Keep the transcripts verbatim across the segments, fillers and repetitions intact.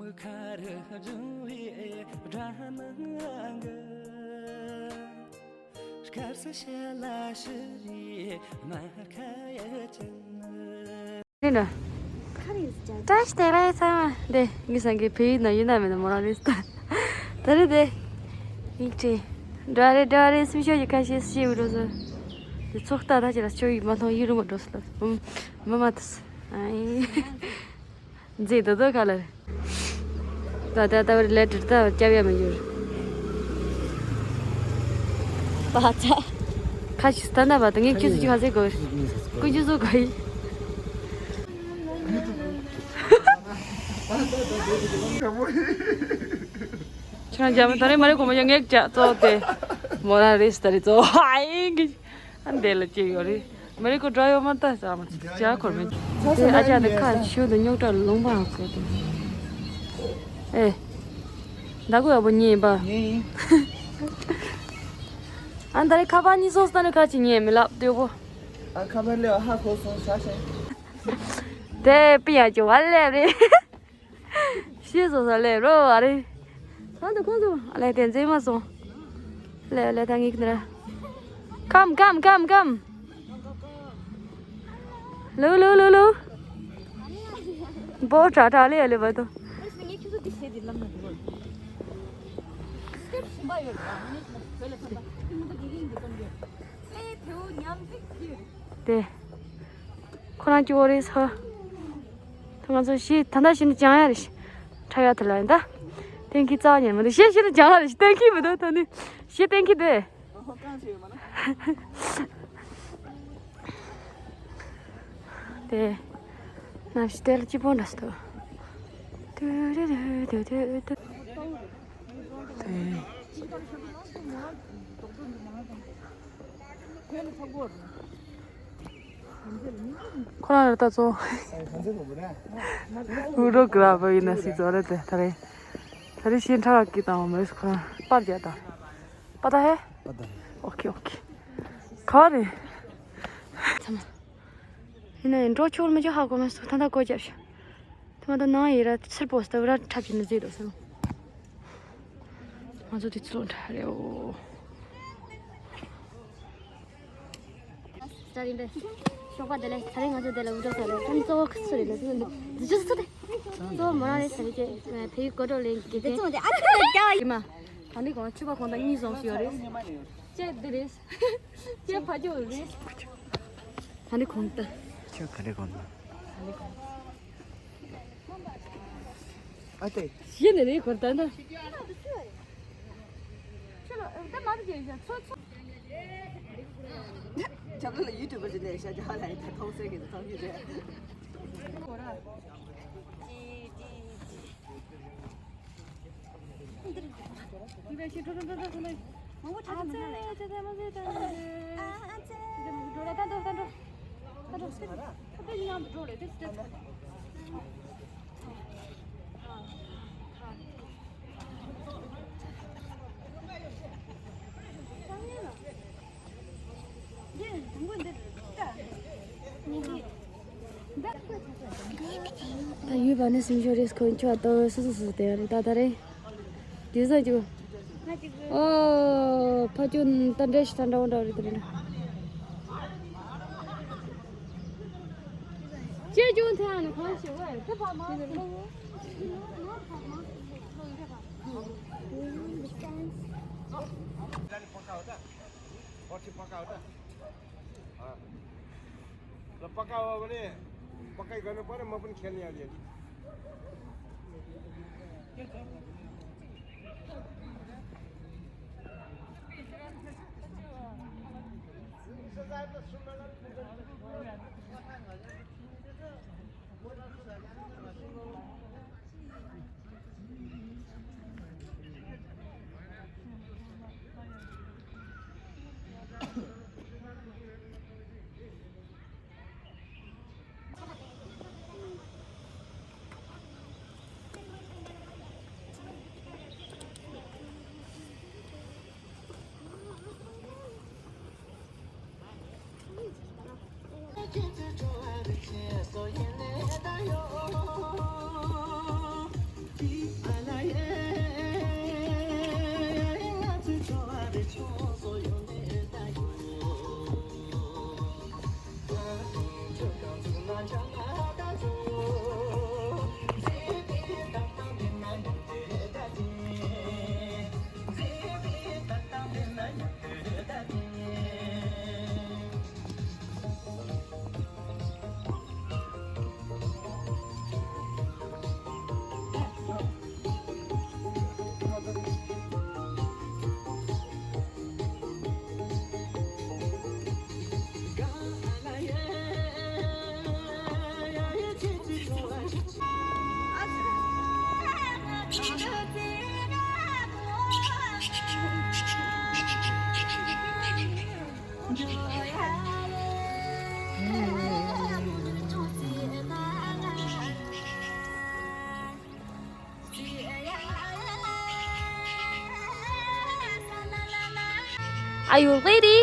ནི་འདྲ། བཀྲ་ཤིས་བདེ་ལེགས་ཚང་མ། དེ་ངས་སང་གི་བོད་ཡིག་ནང་ཡིན་ན་མིན་ན་མོ་རང་རེད་ད། ད་རེད་དེ། ཡིག་ཆེ། འདྲ་རེད་འདྲ་རེད་སེམས་ཤོག་གི་ཁ་ཤས་ཤེས་འུ་འགྲོ་སོ། དེ་ཚོགས་ལྟ་ད་ཅི་ལ་ཆོས་ཡིག་མ་མཐོང་ཡིག་རུ་མ་འགྲོ་སོ་ལ། མ་མ་ཐུས། ཨ་ཡིན། མཛེས་དོ་དོ་ག་ལ་རེད། ད་ད་ད་བར་ལས་དྲིར་ད་བར་སྐྱབས་ཡ་མི་འགྱུར། པ་ཚ། ཁ་ཤས་ད་ན་བ་ད་ངས་ཁྱོད་ཚོ་ཅི་ག་ཟེར་དགོས། ཀུན་སྤྱོད་བཟོ་དགོས་ཡིན། ཁྱོད་རང་རྒྱ་མི་ད་རེས་མ་རེད་གོ་མ་ཡ་ངས་ཀྱ་ཙོག་དེ། མོ་རང་རེས་ད་རེས་ཙོག་ཨ་ཡིན་གི། ཨ་འདས་ལ་སྐྱེས་ཡོད་རེད། མི་རེ་ཀོ་འདྲ་ཡོད་མ་ལྟ་ས་མ་ཅིག་ཅག་འཁོར་མེད། དེ་ཨ་ཅག་འདི་ཁ་ཤུ་དུ་རྙོག་དྲ་ལུང་པ་ཧ་གོ་དུ། ཨེ། ད་གོ་ཡག་པོ་ཉེས་པ། ཉེས་ཡིན། ཨ་ད་རེ་ཁ་པར་གཉིས་སོང་སྟ་ནི་ཁ་ཅིག་ཉེས་མི་ལབ་ལྟོས་པོ། ཨ་ཁ་པར་ལེ་ཧ་གོ་སོང་ས་ཤེ། དེ་པི་ཡ་ཅི་བ་ལེ་རེད། ཤེས་སོ་ས་ལས་རོ་ཨ་རེ། གང་དུ་ཁོང་ཚོ་ཨ་ལས་དེ་མཛེས་མ་སོང་། ལས་ལས་ད་ངིག་ནི་ར། ཀམ་ཀམ་ཀམ་ཀམ། ལུ་ལུ་ལུ་ལུ། བོ་ཁྲ་ཁྲ་ལེ་ལེ་བ་དོ། དེ། ཁོ་རང་སྐྱོ་བོ་རེད་ཧ། ད་ང་ཚོ་ཤི་ད་ལྟ་ཤི་ནི་ཅང་ཡ་རེད་ཤི། ཁྲ་ཡ་ཐི་ལ་ཡིན་ད། གཏན་འཁེལ་རྩ་བ་ཉིད་མི་འདུག་ཤི་ཤི་ནི་ཅང་ཡ་རེད་ཤི་གཏན་འཁེལ་མི་འདུག་ད་ནི། ཤི་གཏན་འཁེལ་འདུག་དེ། ནམ་ཞིག་དེ་ལ་སྐྱིད་པོ་འདྲ་སོ། ཏུ་རུ་རུ་ཏུ་ཏུ་ཏུ། དེ། ཁོ་རང་རེ་ད་ཚོ། ཨུ་རོ་གི་ར་བ་ཡིན་ན་སི་ཚོ་རེད་དེ་ད་རེ། ད་རེ་ཤིན་ཁྲ་གི་དང་མེ་སི་ཁོ་རང་པར་རྒྱག་དང་། པ་ད་ཧེ། པ་ད་ཧེ། ཨོ་ཁེ་ཨོ་ཁེ། ག་རེ། ཚམ། ཡིན་ན་ཡིན་འགྲོ་ཆོག་མི་ཆོག་ཧ་གོ་མེད་སོ་ད་ད་གོ་རྒྱབ་ཤོག་དེ་མ་གཏོགས་ནང་ཡི་ར་ཚིར་པོ་སྟབས་ར་འཁྲབ་ཀྱི་ནི་བཟོས་འདུག་སེམས། ང་ཚོ་དེ་ཚོ་འདྲ་རེད་འོ། ད་རིང་པས། ཞོགས་པ་དེ་ལས་ཚ་རེ་ང་ཚོ་དེ་ལ་འུ་ཚོ་ཚ་རེ་ད་གཙོ་བོ་ཁ་སུ་རེད་ལ་ཚོ་འདུག་འདི་ཚོ་ཚོ་དེ། གཙོ་བོ་མོ་རང་རེད་ཟེར་གྱི་བལ་ཡུལ་སྐོར་བྲོ་ལེན་གྱི་དེ་ཚོ་དེ་ཨ་ཁ་ཡིན་མ། ད་ནི་གོང་ཆུ་བ་གོང་ད་གཉིས་སོང་ཞིག་ཡོད་རེད། ཅེ་འདི་རེད། ཅེ་ཕ་ཅོ་རེད། ད་ནི་གོང་ད། ཁྱོད་ག་རེ་གོང་ད། ཨ་ཏེ། ཤི་ནི་རེད་གོ་ད་ན། ཁྱོད་ལ་ཡུ་ཊུབ་པར་ཅིག་ལས་ཤ་ཇ་ལ་ཡི་ད་མཐོང་སེ་གི་མཐོང་གི་རེད། ད་ཡུལ་པ་ནི་སེམས་ཤོར་རེས་ཁོ་ཁྱོད་ལྟ་བུ་སུ་སུ་སུ་དེ་རེད་ད་ད་རེད། དེ་ཟ་རྒྱུ། ཨོ་ཕ་ཅུ་ད་འདྲེ་ཞིག་ད་འདྲ་བོ་འདྲ་རེད་ད་རེད། ཅེ་ཅུང་ཐེ་ཨ་ནི་གང་ཞིག་ཝེ་ཐེ་ཕ་མ། पक्का हुआ बोले, पक्का ही घर में पड़े, मैं अपन खेलने आ गया। Are you ready?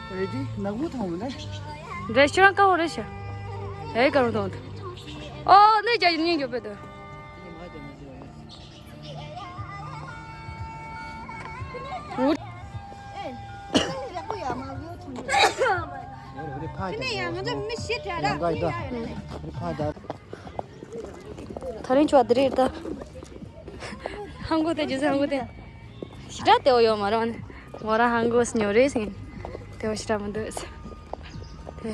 Ready? ནག་པོ་མཐོང་མེད་ན། རེད་ཤོད་རང་ཀ་བོ་རེད་ཤོད། ཨེ་ཀ་རུ་མཐོང་ཐལ། ཨོ་ནི་ཅག་ཉིན་འགྱོད་པོད་དུ། ངུ། ཕ་ད། ད་རིང་ཆོ་དེ་རེད་ད། ཧང་གོ་དེ་ཇི་སི་ཧང་གོ་དེ། ཞི་དྲག་དེ་བོ་ཡོད་མ་རེད། མོ་རང་ཧང་གོ་སི་ཉོ་རེད་ཟིན། དེ་བོ་ཞི་དྲག་མི་འདུག་དེ།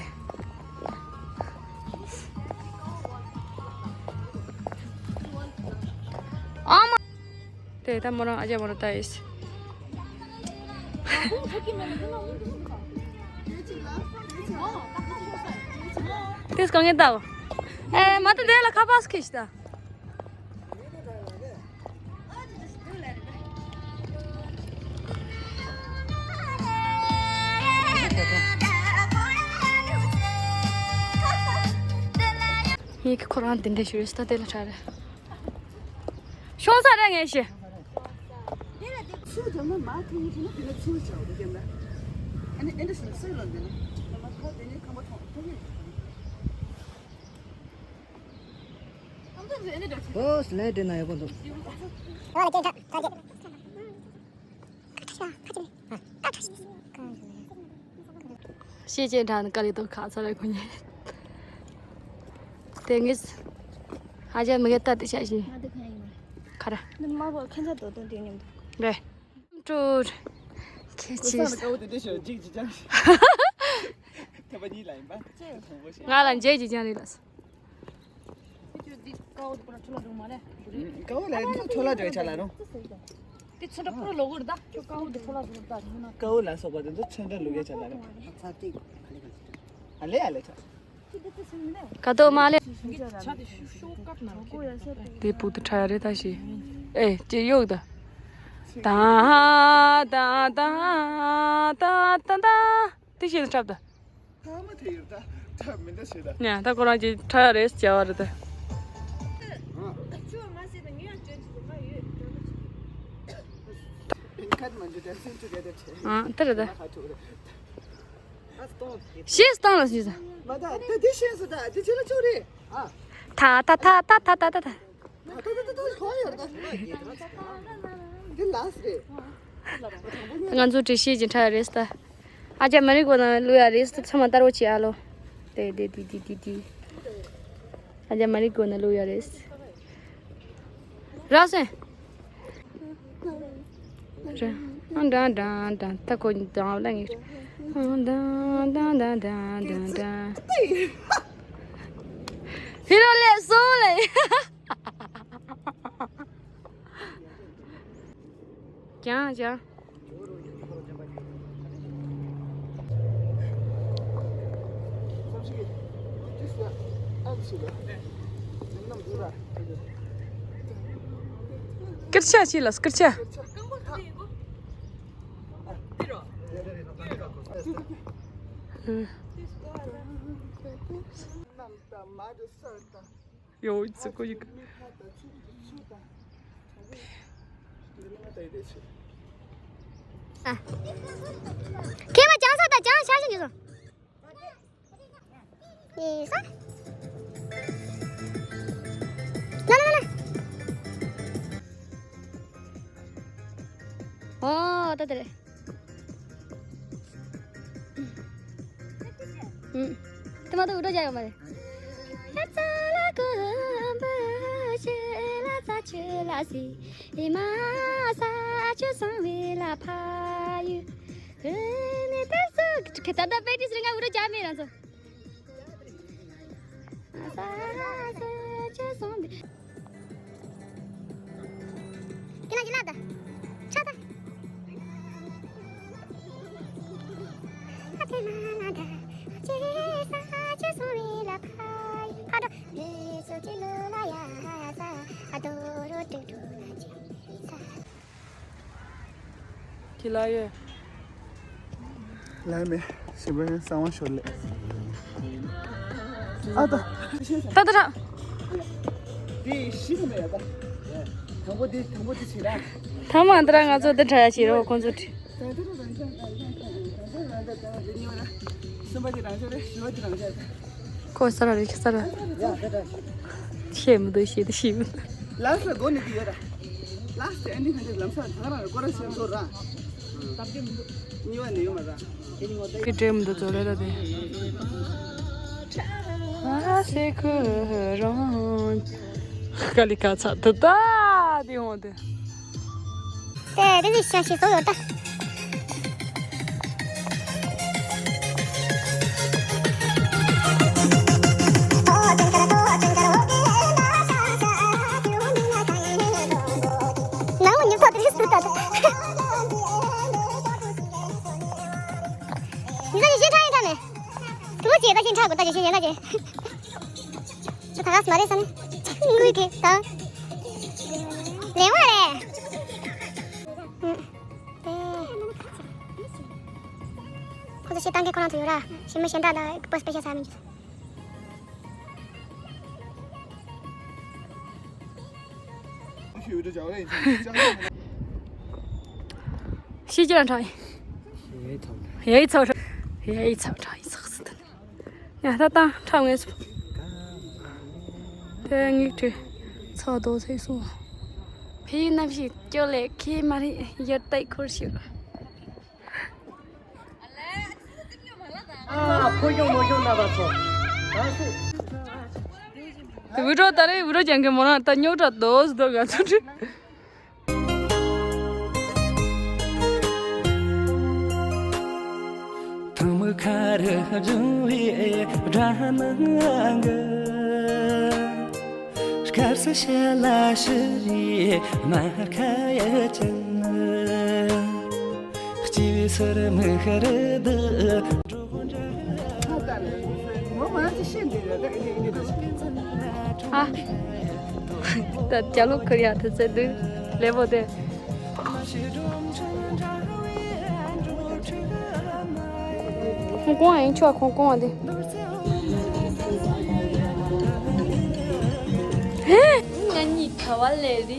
ཨ་མ། དེ་ད་མོ་རང་ཨ་ཅག་མོ་རང་ལྟ་ཡིས། དེ་སྐང་ངེ་ལྟ་བ། ཨེ་མ་ད་དེ་ལ་ཁ་པར་ཁེ་ཤི་ད། ཡིག་ཁོ་རང་འདི་འདྲ་ཞུ་རེས་ད་དེ་ལ་ཁྲ་རེ། ཤོང་ས་རེ་ངེས་ཤེས། ཚུར་བརྒྱབ་ན་མར་ཐོན་གྱི་འདུག་ན། དེ་ནས་ཚུར་བྱ་བ་དེ་བརྒྱབ་ན། ཨ་ནི་ཨེ་འདྲ་ཞིག་ན་སོས་ལོ་འདི་ན། ད་མ་ཐོག་དེ་ནས་ཁང་པ་ཐོག་ཐོག་གི་ཨོ་སི་ལེ་དེ་ན་ཡག་པོ་འདུག་ཨོ་ལེ་ཅན་ཁ་ཁ་ཅན། ཤེས་ཅན་དྲ་ནི་ཀ་ལི་དོ་ཁ་ཚ་རེ་ཁོ་ཉེ། དེ་ངས་ཧ་ཅང་མི་གེ་ལྟ་དེ་ཤ་ཞིང་། ང་དེ་ཁོ་ཡ་ཡིན་མ་རེད། ཁ་ར། ནི་མ་བོ་ཁན་ཚ་དོ་དོ་དེ་མཉམ་དུ། རེད། ཀྲུར། ཁྱེད་ཀྱིས། ཀ་བོ་དེ་འདྲ་ཞིག་ཅིག་ཅིག་ཅང་། ཐེ་བ་གཉིས་ལ་ཡིན་པ། ང་ལ་མཇལ་ཅིག་ཅང་རེད་ལ། ཀ་བོ་ལ་ཡིན་ཚོ་ལ་འགྲོ་ཆ་ལ་རུང་། དེ་ཚོན་ཁྲ་པུ་ར་ལོ་གོར་ད། ཁྱོད་ཀ་བོ་དེ་ཚོ་ལ་འགྲོ་ད་ཡིན་ན། ཀ་བོ་ལ་སོགས་པ་དེ་ཚོ་ཚོན་ཁྲ་ལུག་ཡ་ཆ་ལ་རུང་། ཨ་ལེ་ཨ་ལེ་ཆ། ག་ཏོ་མ་ལེ། དེ་ཕུག་ཏུ་ཁྲ་ཡ་རེད་ད་ཞེས། ཨེ་ཅེ་གཡོག་ད། ད་ད་ད་ད་ད་ད། དེ་ཞེས་ཁྲབ་ད། ཐ་མ་དེ་ཡོད་ད། ད་མི་འདྲ་ཞེས་ད། ཉ་ད་ཁོ་རང་གི་ཁྲ་ཡ་རེད་ཟེར་བ་རེད་ད། ཨ་དེ་རེད་ད། ཤེས་སྟངས་ལ་ཞུས་ས། མ་ད་ད་དེ་ཤེས་སུ་ད་དེ་ཅི་ལ་ཅོ་རེད། ཨ། ད་ད་ད་ད་ད་ད་ད། ད་ད་ད་ད་གང་ཡོད་ད། འདི་ལགས་རེད། ང་ཚོ་བྲེལ་བཤད་ཀྱི་འཕྲད་རེད་ད། ཨ་ཅག་མ་རིག་གོ་ན་བླུག་ཡ་རེད་ད། ཚང་མ་ལྟ་རོགས་བྱེད་ཨ་ལོ། དེ་དེ་དེ་དེ་དེ་དེ། ཨ་ཅག་མ་རིག་གོ་ན་བླུག་ཡ་རེད། རག་སོང་། ཨང་ཌང་ཌང་ཌང་། ད་ཁོ་ཌང་ལ་ངེས། ཨང་ཌང་ཌང་ཌང་ཌང་ཌང་ཌང་། ཕི་རོ་ལེ་སོང་ལེ། ཀྱང་ཀྱང་། སྐར་ཆ་ཅི་ལ་སྐར་ཆ། ཨུ། ཡོ་ཙི་ཀོ་ཡིག། ཨ། ཁྱེད་མ་ཅང་ས་དང་ཅང་ཤ་ཤ་ཉོས་སོང་། ཡེ་ས། ལ་ལ་ལ་ལ། ཨོ་ད་དེ་རེད། ཨུ། དེ་མ་གཏོགས་འུ་ཏྲ་བྱ་ཡོད་མ་རེད། ད་ལྟ་པེ་ཏི་སི་རི་ང་འུ་རུ་ཅག་མེད་རང་ཚོ། ཁྱི་ལ་ཡོད། ལ་མེ། ཞིམ་པའི་གསང་བ་ཤོར་ལེ། ཨ་ད། ད་ད་ད། དེ་ཤི་གི་མེད་ཡ་ད། དང་པོ་དེ་དང་པོ་དེ་བྱེད་ར། ཐ་མ་འདི་ར་ང་ཚོ་འདི་འདྲ་ཡ་བྱེད་རོགས་ཁོང་ཚོ་བྲིས། ད་དེ་རུ་རང་ཅག་རང་ཅག་རང་ཅག་རང་ཅག་རེད་ཉི་མ་ར། གསུམ་པ་དེ་རང་ཅག་རེད། བཞི་པ་དེ་རང་ཅག་རེད། ཁོ་ས་ར་རི་ཁ་ས་ར། ཤེས་མི་འདུག་ཤེས་འདུག་ཤེས་མི་འདུག་ལ་སི་ལ་སྒོ་ནས་དེ་ཡོད་ར། ལ་སི་ཨན་ཌི་ཧན་ཌི་ལམ་སང་ད་ག་རང་རེད། སྐོར་ར་ཤེས་ཚོར་ར། གཉིས་པ་ནས་ཡོད་མ་ར། ཁྱེད་ཀྱི་འདྲེ་མི་འདུག་ཚོ་ལས་ལ་དེ། ཨ་སེ་ཁུ་རོང་། ཀ་ལི་ཀ་ཚ་ད་ད་དེ་འོང་དེ། དེ་རེ་རེ་ཞིག་ཞིག་བཟོ་ཡོད་ད། ནང་ལ་ཉིན་ཐོ་དེ་རིགས་སུ་ད། ཉིན་ཐོ་ཞིག་ཞིག་ཁྲ་ཡིན་ཁྲ་མེད། དུ་བོ་ཅེ་ད་ཞིག་ཁྲ་དགོས་ད་ཞིག་ཞིག་ཡན་ད་ཅེ། ད་ག་སྨ་རེ་ས་ནི། ངུས་ཀྱི་ད། ལེ་བ་རེད། ཁོ་ཚོ་ཤེས་སྟངས་ཀྱི་ཁོ་རང་ཚོ་ཡོད་ར། ཞི་མི་གཞན་དག་ལ་པོ་སྤེ་ཤ་ཚ་མི་འཇུ། ཤི་ཅི་རང་ཁྲག་ཡའི་ཚོགས་ཡའི་ཚོགས་ཡའི་ཚོགས་ཡའི་ཚོགས་སུ་ད། ཡ་ད་ད་ཁྲག་ངེས་སུ། དེ་ངིག་ཁྲི་ཚོགས་རྡོ་ཚེ་སོང་། ཕའི་གནམ་གཤིས་སྐྱོ་ལེ་ཁེ་མ་རི་ཡར་ཏའི་འཁོར་ཞིག་ཨ་ཕོ་གཞོན་མོ་གཞོན་རྣམ་པ་ཚོ། དེ་འུ་རོ་ད་རེས་འུ་རོ་ཅན་གི་མོ་རང་ད་རྙོག་དྲ་རྡོ་སུ་རྡོ་ག་ཚོད་རེད། ཐང་མོ་ཁ་རུ་འབྱུང་བའི་སྒྲ་ནང་གི། སྐར་སི་ཤ་ལ་ཤི་རི་མ་ཁ་ཡ་ཅན། སྐྱེ་བའི་སོར་མོ་ཤར་དུ། ཨ། ད་རྒྱ་ལོ་ཁོ་རི་ཡ་དུ་ཚེ་འདུག་ལེ་བོ་དེ། ཁོང་ཀོང་ཡིན་ཆོག་ཁོང་ཀོང་དེ། ང་གཉིས་ག་བ་ལས་རེད།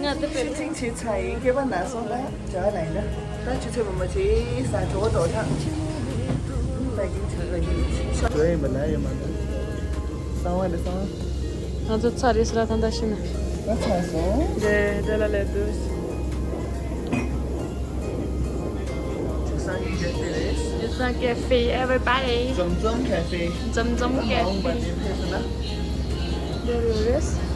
ང་ད་པེ། ཤུ་ཊིང་བྱས་ཚར་ཡིན། སྐྱེས་པ་ན་སོང་ན་བྱ་བ་ན་ཡིན་ན། ད་ཆུ་ཚོད་མ་མ་བྱས་ས་གྲོད་ཁོག་ལྟོགས་ཐག་ད་གིན་ཆུ་ཚོད་ལ་གིན་ཤ། ཡིན་པ་ན་ཡོད་མ་འདུག་གསང་བ་ནི་གསང་བ། ང་ཚོ་ཚར་རེད་ཟེར་ལ་ད་ལྟ་ཤི་ན། ད་ཚར་སོང་། འདྲེ་འདྲེ་ལ་ལས་འདུག་ཆུ་བཟང་གི་ཀེ་ཧྥེ་རེད། ཆུ་བཟང་ཀེ་ཧྥེ། Everybody. འཛོམས་འཛོམས་ཀེ་ཧྥེ། འཛོམས་འཛོམས་ཀེ་ཧྥེ། མ་འོངས་པ་ནས་ཕེབས་སོང་ན། འདྲེ་རེད།